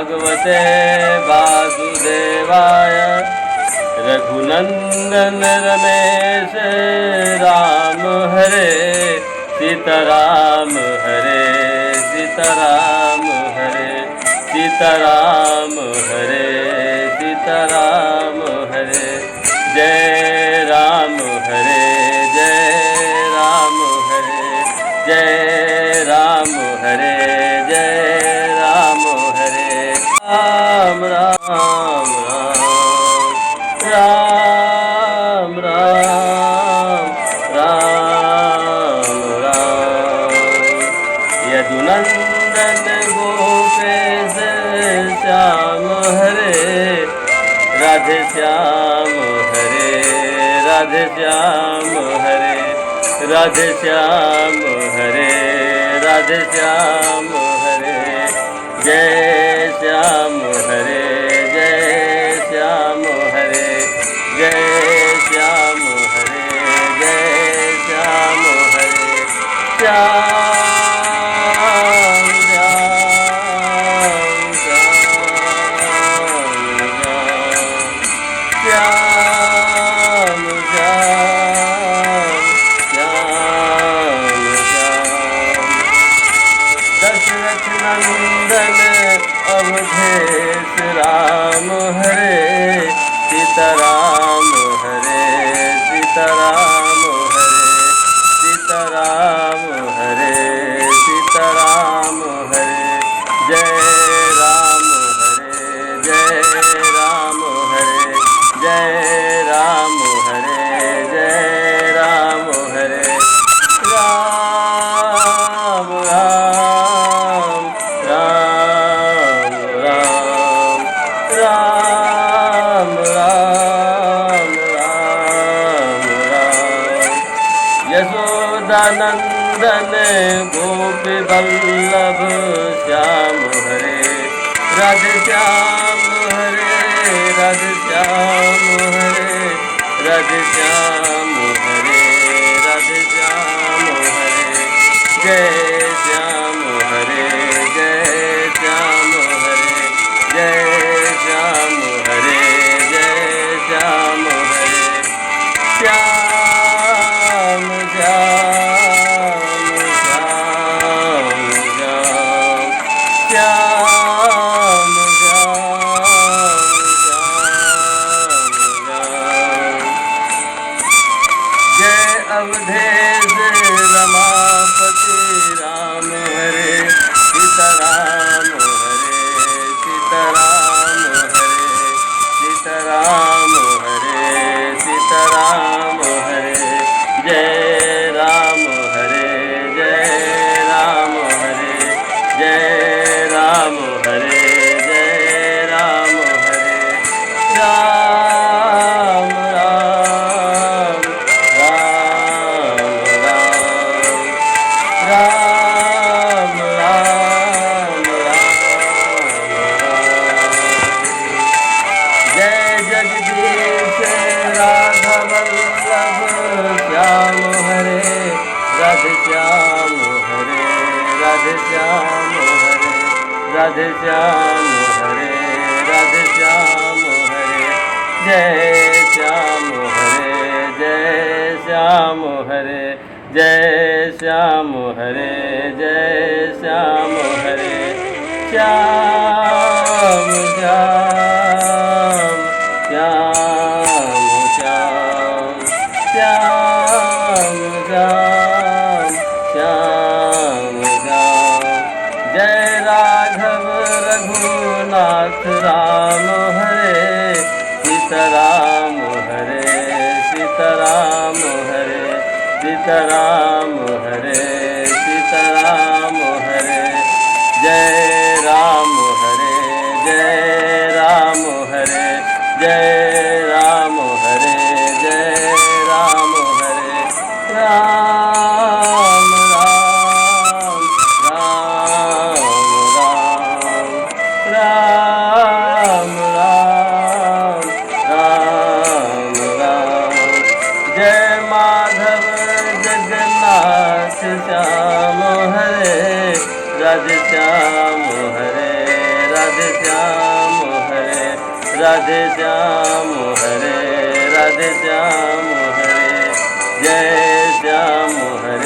भगवते वासुदेवाय। रघुनंदन रमेश राम हरे, सीताराम हरे, सीताराम हरे, सीताराम हरे, सीताराम हरे। जय राम हरे, जय राम हरे, जय राम हरे, जय राम हरे। राम राम राम राम राम राम राम। यदुनंदन गोपेश श्याम हरे, राधे श्याम हरे, राधे श्याम हरे, राधे श्याम हरे, राधे श्याम हरे। जय श्याम हरे, जय श्याम हरे, जय श्याम हरे, जय श्याम हरे। श्याम श्याम श्याम श्याम श्याम श्याम। दशरथ नंदन अवधेश राम हरे, सीताराम हरे, सीताराम हरे, सीताराम हरे, सीताराम हरे। जय राम हरे, जय राम हरे, जय राम हरे, जय राम हरे। राम राम राम राम राम राम राम राम। यशोदानंदन गोपी बल्लभ श्याम हरे, राधे श्याम हरे, राधे श्याम हरे, राधे श्याम हरे, राधे श्याम हरे। जय श्याम हरे, जय श्याम हरे, जय श्याम हरे, जय श्याम हरे। श्याम श्याम श्याम श्याम श्याम श्याम श्याम श्याम। जय अवधेश रमापति राम हरे, सीताराम हरे, सीताराम हरे, सीताराम हरे, सीताराम हरे। जय राम हरे, जय राम हरे, जय राम हरे, जय राम हरे। राम राम राम राम राम राम राम राम। जय जगदीश राधा वल्लभ श्याम हरे, राधे श्याम हरे, राधे श्याम हरे, राधे श्याम हरे, राधे श्याम हरे। जय श्याम हरे, जय श्याम हरे, जय श्याम हरे, जय श्याम हरे। श्याम श्याम श्याम श्याम श्याम श्याम श्याम श्याम। जय राघव रघुनाथ राम हरे, सीताराम हरे, सीताराम हरे, सीताराम हरे, सीताराम हरे। जय राम हरे, जय राम हरे, जय राम हरे, जय राम हरे। राम राम राम राम राम राम राम राम। जय माधव जगन्नाथ श्याम हरे, राधे श्याम हरे, राधे श्याम। राधे श्याम हरे, राधे श्याम हरे, जय श्याम हरे।